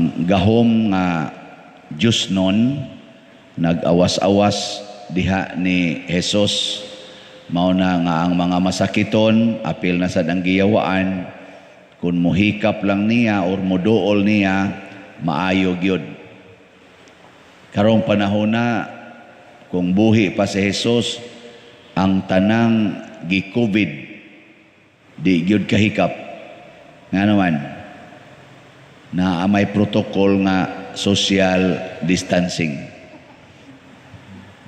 Ang gahom nga Diyosnon nag-awas-awas diha ni Jesus, mao na nga ang mga masakiton apil na sad ang giyawaan, kung muhikap lang niya or muduol niya, maayo gyud. Karong panahon na, kung buhi pa si Jesus, ang tanang gi-COVID di gyud kahikap. Nga naman na may protocol nga social distancing,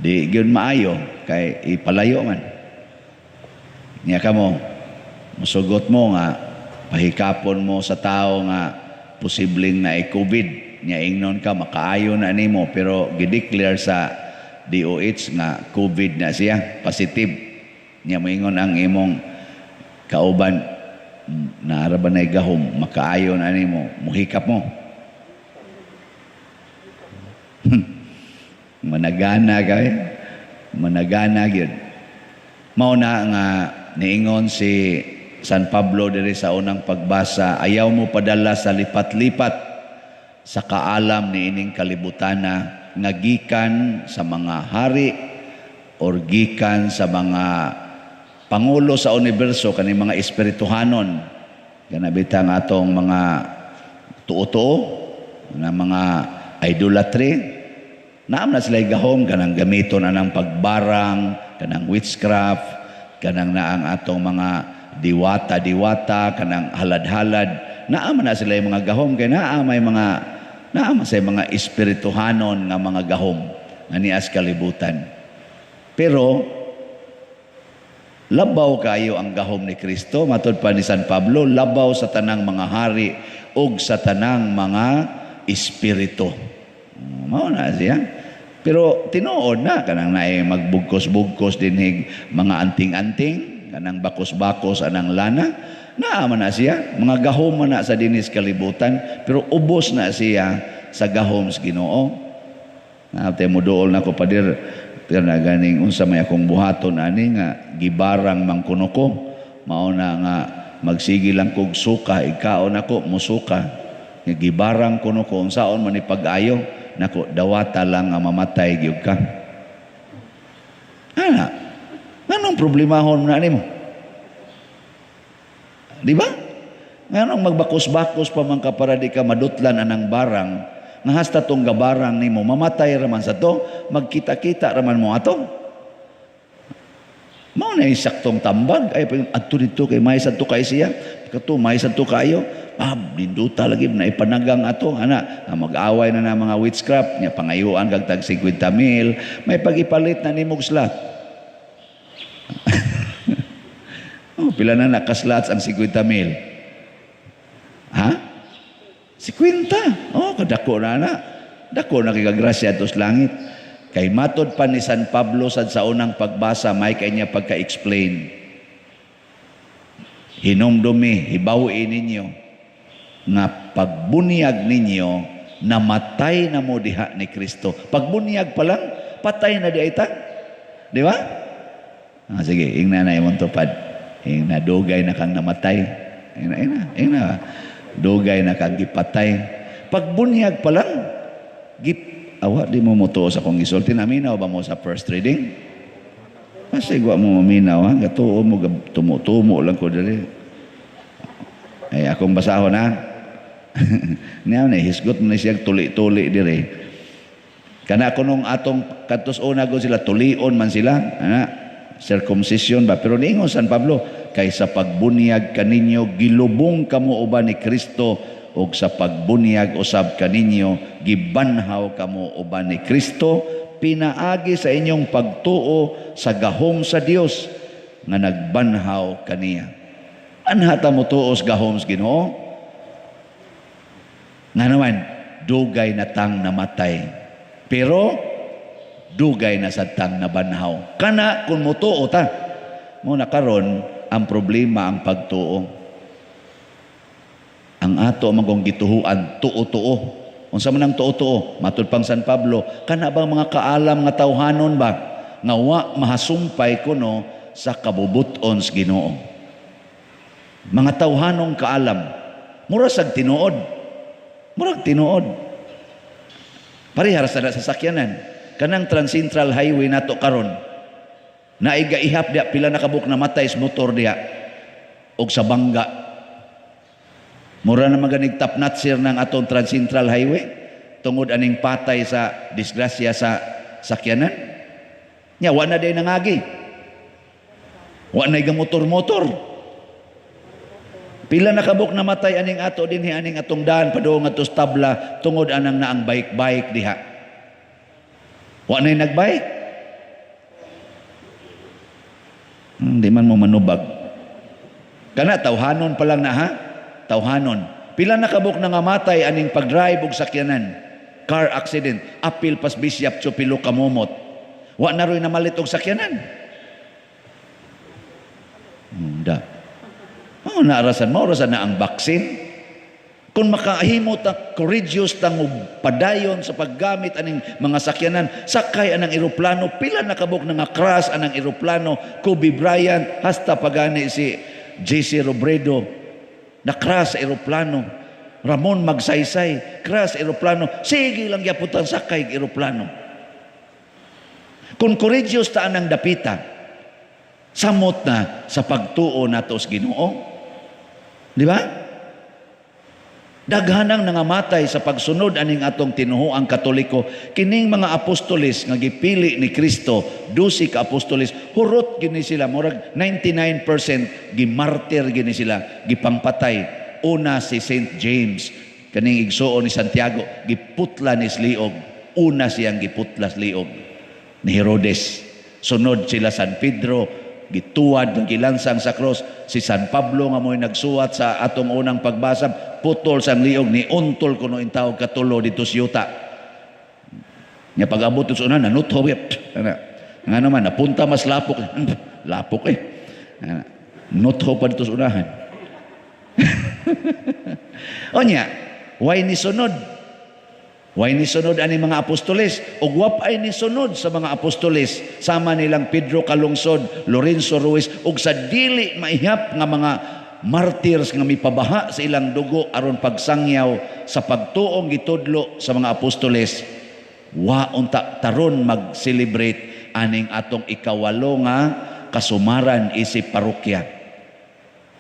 di gyud maayo kay ipalayo man niya. Kamo, musugot mo nga pahikapon mo sa tao nga posibleng na COVID niya, ingnon ka makaayo na nimo, pero gideclare sa DOH nga COVID na siya, positive niya. Moingon ang imong kauban, "Naara ba na gahom, makaayo na nimo?" Muhikap mo, managana kay managana gyud. Mao na nga niingon si San Pablo diri sa unang pagbasa, ayaw mo padala sa lipat-lipat sa kaalam ni ining kalibutana nga gikan sa mga hari or gikan sa mga pangulo sa universo, kani mga espirituhanon, kana bitang atong mga tuo-tuo na mga idolatry. Naam na sila gahom kanang gamiton anang pagbarang, kanang witchcraft, kanang naang atong mga diwata-diwata, kanang halad-halad. Naam na sila yung mga gahom kay naa may mga naa man sa mga espirituhanon nga mga gahom nga nias kalibutan. Pero labaw kayo ang gahom ni Kristo, matod pa ni San Pablo, labaw sa tanang mga hari ug sa tanang mga espiritu. Mao na siya. Pero tinuod na kanang naay magbugkos-bugkos dinhig mga anting-anting, kanang bakos-bakos anang lana, naa man na siya, mga gahom man na sa dinis kalibutan, pero ubos na siya sa gahom sa Ginoo. Na mo duol na ko, "Pader, na ganing unsa may akong buhaton ani nga gibarang man kuno ko, mao na nga magsige lang kog suka, ikaon ako musuka nga gibarang kuno ko, unsaon man ni pag-ayo nako?" Dawata lang nga mamatay gyud ka. Ana, nganong problemahon na nimo, di ba? Nganong magbakos-bakos pa man ka para di ka madutlan anang barang nga hasta tong gabarang nimo, mamatay raman sa to, magkita-kita raman mo ato. Mao na yung saktong tambag ay adto dito kay may sadto kay siya kato, may sadto kayo. Ah, dinduta lagi na ipanagang ato ana. Ah, mag-away na na mga witchcraft nya, pangayuan kag tag 50 mil, may pagipalit na nimog slot. Oh, pila na nakaslots ang 50 mil? Ha? 50. Oh, kadako na na. Dako na kay grasya ato sa langit. Kay matod pa ni San Pablo sad sa unang pagbasa, may kay niya pagka-explain. Hinumdumi, hibawi ninyo nga pagbunyag ninyo, namatay na mo diha ni Kristo. Pagbunyag pa lang, patay na di ay ta. Di ba? Ah, sige, ingna na imong tupad. Ingna, dugay na kang namatay. Ingna, ingna, ingna. Dugay na kang gipatay. Pagbunyag pa lang, gip, awa, di mo motuo sa akong gisulti. Naminaw ba mo sa first reading? Kasi wa mo maminaw, ha? Gatuo mo, tumo-tumo lang ko diri. Ay, akong basahon, ha? Niya na, hisgot mo na siya tuli-tuli diri. Kana kunong atong kadtos una ko sila, tulion man sila, ana, circumcision ba? Pero niingon San Pablo, kay sa pagbunyag kaninyo, gilubong kamo uban ni Kristo, ug sa pagbunyag usab kaninyo, gibanhaw kamo uban ni Kristo, pinaagi sa inyong pagtuo sa gahom sa Dios nga nagbanhaw kaniya. Anha ta mo tuos gahom sa Ginoo? Nga naman, dugay na tang namatay. Pero, dugay na sa tang nabanhaw. Kana kung mutuo ta. Mo na karon ang problema ang pagtuo. Ang ato man kung gituhuan, tuo-tuo. Unsa man ang tuo-tuo? Matud pang San Pablo, kana bang mga kaalam nga tawhanon ba nga wa mahasumpay kuno sa kabubuton sa Ginoo? Mga tawhanong kaalam, mura sag tinuod. Murag tinuod. Parehara sa sasakyanan. Kanang Transcentral Highway nato karon. Naay gaihap diha, pila na kabuk namatay sa motor diha og sa bangga. Mura na maganig top notcher ng atong Transcentral Highway tungod aning patay sa disgrasya sa sakyanan. Nya wa na day nangagi. Wa na motor-motor. Pila na kabuk namatay aning ato dinhi, aning atong daan padung ngadto sa tabla, tungod anang naang bike-bike diha. Wa na nagbike. Di man mo manubag. Kana tawhanon pa lang na, ha? Tawhanon. Pila na kabuk na nga matay aning pag-drive og sakyanan. Car accident, apil pas Bishop Chupilo kamomot. Wa na roy namalit og sakyanan. Da. Oh, naarasan mo, orasan na ang vaccine. Kung makahimo ta, courageous ta mo padayon sa paggamit aning mga sakyanan, sakay anang eroplano, pila na kabuk na nga crash anang eroplano, Kobe Bryant, hasta pagani si JC Robredo, na crash sa eroplano. Ramon Magsaysay, crash eroplano, sige lang gyaputan sakay eroplano. Kung courageous ta anang dapita, samot na sa pagtuo nato sa Ginoo. Di ba? Daghanang nangamatay sa pagsunod aning atong tinuhuang Katoliko. Kining mga apostoles nga gipili ni Kristo, 12 ka apostoles, hurot gini sila, murag 99% gimartir gini sila, gipangpatay. Una si Saint James, kaning igsuon ni Santiago, giputla ni liog. Una siyang giputla liog ni Herodes. Sunod sila San Pedro, gituwad ng gilansang sa cross. Si San Pablo nga mo'y nagsuwat sa atong unang pagbasa, putol sa liog ni untol kuno intawag katulo dito sa yuta. Nya pag-abot sa una, nanutho yep. Ana. Nga naman napunta mas lapok. Lapok eh. Ana. Nutho pa dito sa unahan. Onya, why ni sunod? Why ni sunod ani mga apostoles? Ug wap ay ni sunod sa mga apostoles sama nilang Pedro Calungsod, Lorenzo Ruiz ug sa dili maihap nga mga martyrs nga mipabaha sa ilang dugo aron pagsangyaw sa pagtuong gitudlo sa mga apostoles. Wa unta taron mag-celebrate aning atong ikawalo nga kasumaran isip parokya.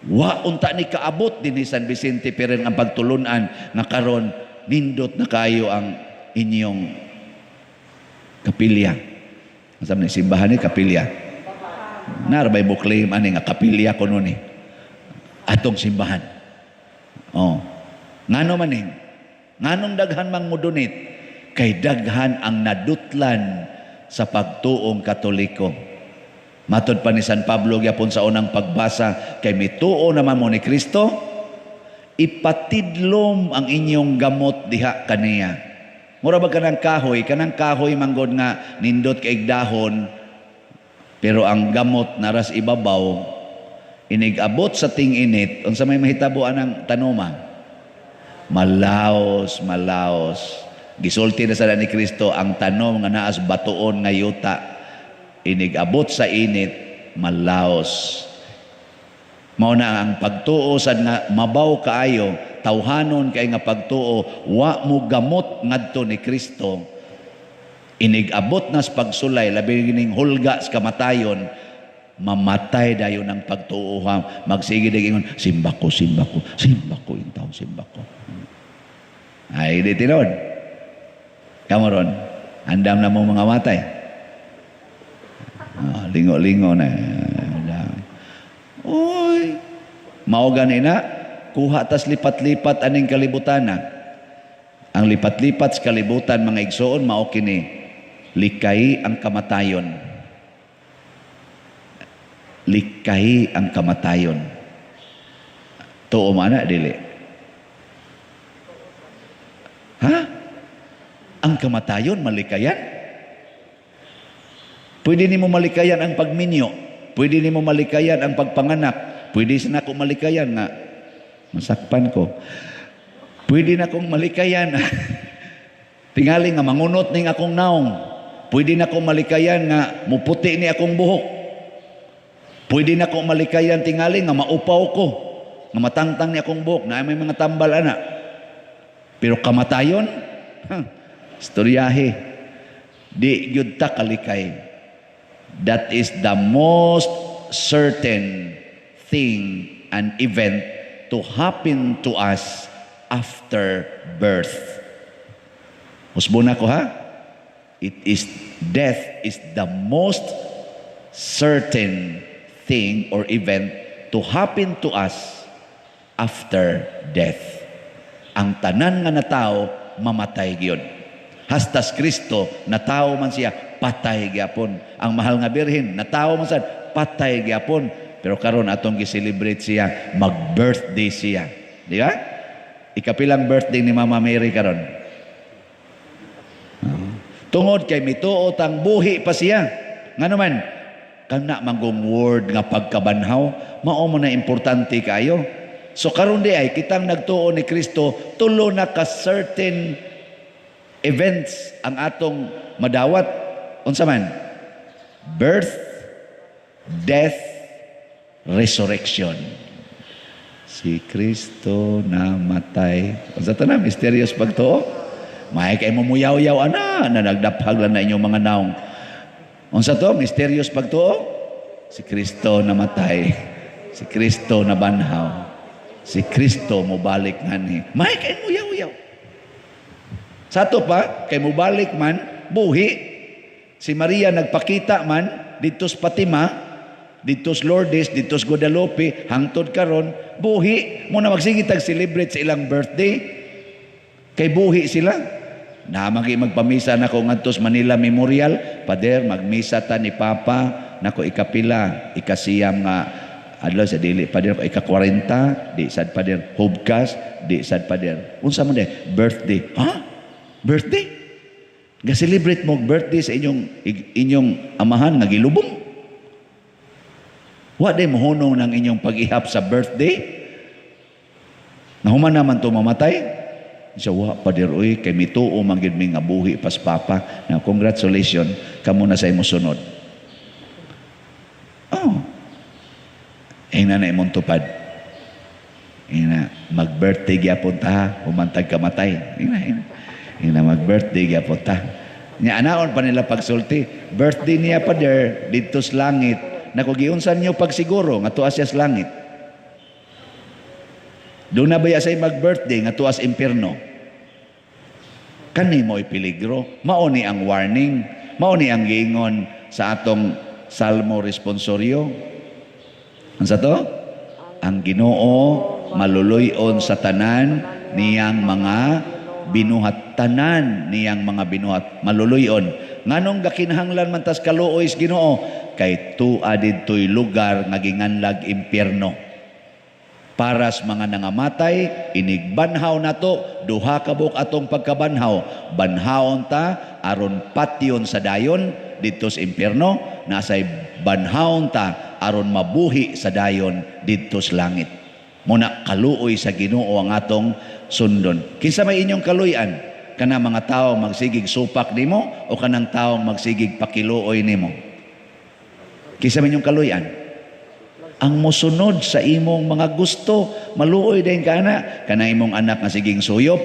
Wa unta ni kaabot dinhi San Vicente Ferrer ang pagtulunan nga karon nindot na kayo ang inyong kapilya. Asa man simbahan ni kapilya? Narbay mo claim ani nga kapilya kuno ni atong simbahan. Oh. Ngano man ning? Nganong daghan mang modonate? Kay daghan ang nadutlan sa pagtuong Katoliko. Matod pa ni San Pablo gyapon sa unang pagbasa, kay mituo naman mo ni Kristo, ipatidlom ang inyong gamot diha kaniya. Mura ba kanang kahoy manggod nga nindot kay dahon, pero ang gamot naras ibabaw, inig-abot sa ting-init, unsa may mahitabo anang tanoma? Malaos, malaos. Gisulti na sa ni Kristo ang tanom nga naas batuon nga yuta, inig-abot sa init, malaos. Mao na ang pagtuo sad nga mabaw kaayo, tawhanon kay nga pagtuo, wa mo gamot ngadto ni Kristo. Inig-abot nas pagsulay, labi gining hulga sa kamatayon, mamatay dayon ang pagtuo ha. Magsige dag ingon, simba ko, simba ko, simba ko intaw, simba ko. Ay di tinuod. Kamo ron, andam na mo mga matay. Oh, lingo-lingo na. Uy, mao gani na, kuha tas lipat-lipat aning kalibutan na. Ang lipat-lipat sa kalibutan mga igsoon, mao kini, likay ang kamatayon. Likay ang kamatayon. Tuo man na, dili. Ha? Ang kamatayon, malikayan? Pwede nimo malikayan ang pagminyo. Pwede nimo malikayan ang pagpanganak. Pwede sa nako malikayan nga masakpan ko. Pwede na kong malikayan tingali nga mangunot ning akong naong. Pwede na kong malikayan nga muputi ni akong buhok. Pwede na kong malikayan tingali nga maupaw ko, nga matangtang ni akong buhok, na may mga tambal ana. Pero kamatayon, huh, istoryahe, di gyud ta kalikay. That is the most certain thing and event to happen to us after birth. Usbon ko ha? It is death is the most certain thing or event to happen to us after death. Ang tanan nga natao mamatay gyud. Hastas Kristo, natao man siya, patay gyapon. Ang mahal nga Birhen, natao man sad, patay gyapon. Pero karon atong gi-celebrate siya, mag-birthday siya. Di ba? Ikapilang birthday ni Mama Mary karon? Tungod kay mituo tang buhi pa siya. Ngano man, kana manggong word nga pagkabanhaw, mao mo na importante kayo. So karon di ay kitang nagtuo ni Kristo, tulo na ka certain events ang atong madawat. Unsa man? Birth, death, resurrection. Si Kristo namatay. Unsa ta na mysterious pagtuo? May kay mo muyaw-yaw ana na nagdaphag lang na inyong mga naong. Unsa to? Mysterious pagtuo? Si Kristo namatay. Si Kristo nabanhaw. Si Kristo mobalik ngani. May kay muyaw-yaw. Sa ato pa, kay mobalik man, buhi. Si Maria nagpakita man didto sa Fatima, didto sa Lourdes, didto sa Guadalupe, hangtod karon, buhi. Mao na magsige tag celebrate sa ilang birthday. Kay buhi sila. Na magi magpamisa nako ngadto sa Manila Memorial, "Pader, magmisa ta ni Papa nako ikapila, ikasiyam nga adlaw sa dili, pader, ika-40, di sad, pader, hubkas, di sad, pader." "Unsa man de?" "Birthday." "Ha? Birthday? Ga-celebrate mo birthday sa inyong amahan nga gilubong? Wa day mohunong ng inyong pag-ihap sa birthday? Nahuman naman to mamatay." Siya, "Wa, pader, uy, kay mituo man gyud mi nga buhi pas Papa." "Now, congratulations, kamo na sa imo sunod." Oh. Ingna na imong tupad. Ingna, mag-birthday gyapon ta ha, human tag kamatay. Ingna, ingna. Ingna, mag-birthday gyapon ta. Nya anaon pa nila pagsulti. "Birthday niya, pader, didto sa langit." Nako, giunsan niyo pagsiguro nga tuas siya sa langit? Doon na ba say mag-birthday nga tuas impierno? Kani mo'y peligro. Mao ni ang warning. Mao ni ang giingon sa atong Salmo responsorio. Ang sa to? Ang Ginoo maluluy-on sa tanan niyang mga binuhat, tanan niyang mga binuhat maluluy-on. Nganong gakinahanglan man tas kaluoy sa Ginoo? Kay tua didto'y lugar nga ginganlag impyerno para sa mga nangamatay. Inigbanhaw nato, duha ka buok atong pagkabanhaw. Banhawon ta aron patyon sa dayon didto sa impyerno, nasay banhawon ta aron mabuhi sa dayon didto sa langit. Muna kaluoy sa Ginoo ang atong sundon. Kinsa may inyong kaluyan? Kana mga tao magsigig supak nimo o kanang taong magsigig pakiluoy nimo? Kinsa may inyong kaluyan? Ang mosunod sa imong mga gusto, maluoy din ka na. Kana imong anak nga siging suyop,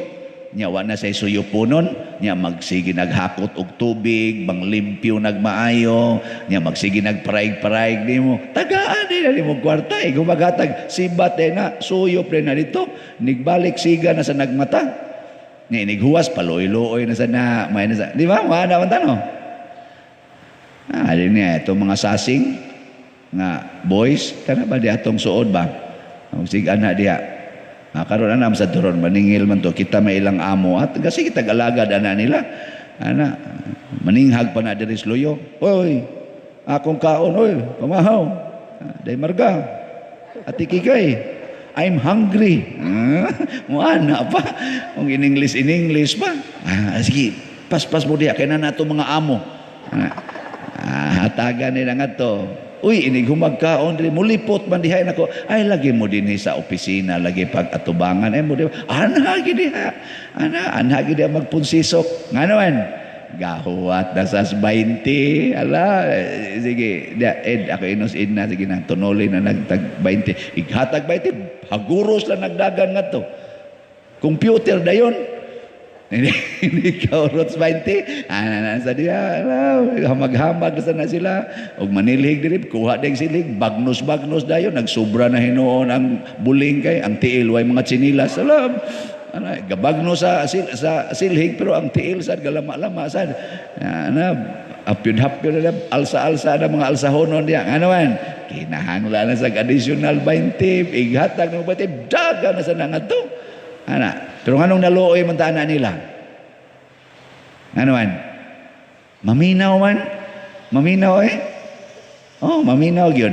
nya wa na say suyuponon, nya magsige naghakot og tubig, manglimpyo nagmaayo, nya magsige nagparaig-paraig nimo. Tagaan din na nimo kwarta, ikaw maghatag, sibat din na, suyop din na dito, nigbalik siga na sa nagmata. Nya inighuwas, paluoy-luoy na sa na, may na sa, di ba? Mga naman tano. Ah, din niya, itong mga sasing, nga boys, kana ba di atong suod ba? Sig ana diha. Ah, karon ana sa turon maningil man to kita may ilang amo at kasi kita alagad ana nila. Ana maninghag pa na diri sa luyo. "Hoy, akong kaon, oy, pamahaw. Ah, day marga. Ati Kikay, I'm hungry." Ah, mo ana pa. Kung in English, in English pa. "Ah, sige, paspas mo diha kay na nato mga amo." Ah, ah, hatagan nila nga to. "Uy, inig humagkaon diri, mulipot man diha nako." "Ay, lagi mo dinhi sa opisina, lagi pag atubangan ay mo di. Ana gid diha. Ana, ana gid diha magpunsisok." Ngano man? Gahuwat na sa 20. Ala, eh, sige, dia, ed, ako inos id na, sige na, tunuli na nagtag 20. Ighatag 20, haguros lang nagdagan nga to. Computer dayon. Hindi, hindi kaurot 20. Ana na sa diya, hamag-hamag sa na sila. Og manilhig diri, kuha ding silhig, bagnos-bagnos dayon, nagsubra na hinuon ang buling kay ang tiil way mga tsinilas. Alam, ana gabagno sa silhig pero ang tiil sad galama-lama sad. Ana apyud-hapyud na, alsa-alsa na mga alsahonon diya. Ano man? Kinahanglan na sa additional 20, ighatag ng 20, daga na sa nangadto. Ana, pero nganong naluoy man ta ana nila? Ano man? Maminaw man? Maminaw eh? Oh, maminaw gyud.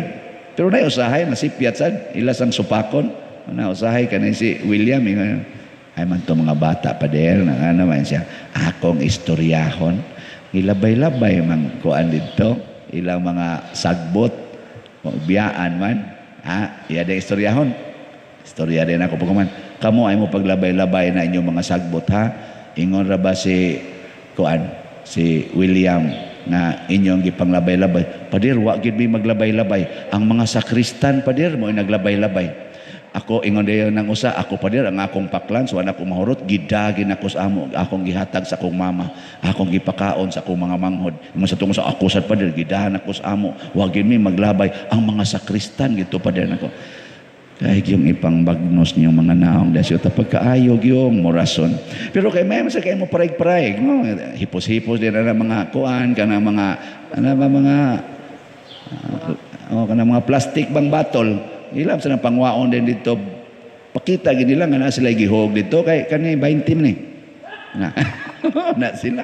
Pero na usahay masipyat sad ila sang supakon. Na usahay kanay si William ingon, ay man to mga bata pa der na ano man siya akong istoryahon, gilabay-labay man kuan didto ilang mga sagbot, biyaan man ha, iya de istoryahon, istorya din ako pagkuman kamo ay mo paglabay-labay na inyong mga sagbot ha. Ingon ra ba si kuan, si William, nga inyong gipanglabay-labay, "Pader, wa gid mi maglabay-labay, ang mga sakristan, pader, mo naglabay-labay." Ako ingon dayon ng usa, "Ako, pader, ang akong paklan so anak ko mahurot, gidagin ako sa amo, akong gihatag sa akong mama, akong gipakaon sa akong mga manghod." Ingon sa tungod sa ako sad, pader, gidahan ako sa amo, wa gid mi maglabay, ang mga sakristan gito, pader nako. Kahit yung ipangbagnos niyong mga naong dasyo, pagkaayo yung morason. Pero kay may sa kay mo paraig-paraig, no? Hipos-hipos din na mga kuan, kana mga, ano ba mga, oh, kana mga plastic bang batol. Ilam sa pangwaon din dito. Pakita gid nila nga na sila gihog dito kay kani 20 ni. Na, na sila.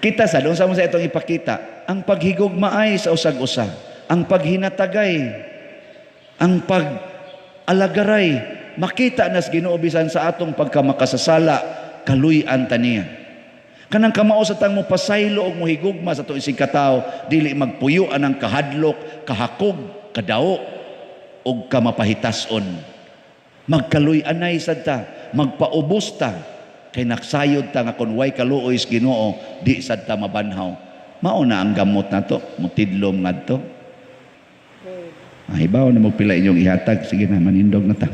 Kita sa doon sa mo sa itong ipakita, ang paghigugmaay sa usag-usa, ang paghinatagay, ang pag alagaray, makita nas Ginoo bisan sa atong pagkamakasasala, kaluy-an ta niya. Kanang kamao sa tang mo pasaylo og mohigugma sa atong isig katawo, dili magpuyo anang kahadlok, kahakog, kadao og kamapahitason. Magkaluy-anay sad ta, magpaubos ta kay naksayod ta nga kun way kaluoy sa Ginoo, di sad ta mabanhaw. Mao na ang gamot nato, mutidlom ngadto. Ah, hibaw na mo pila inyong ihatag. Sige na, manindog na ta.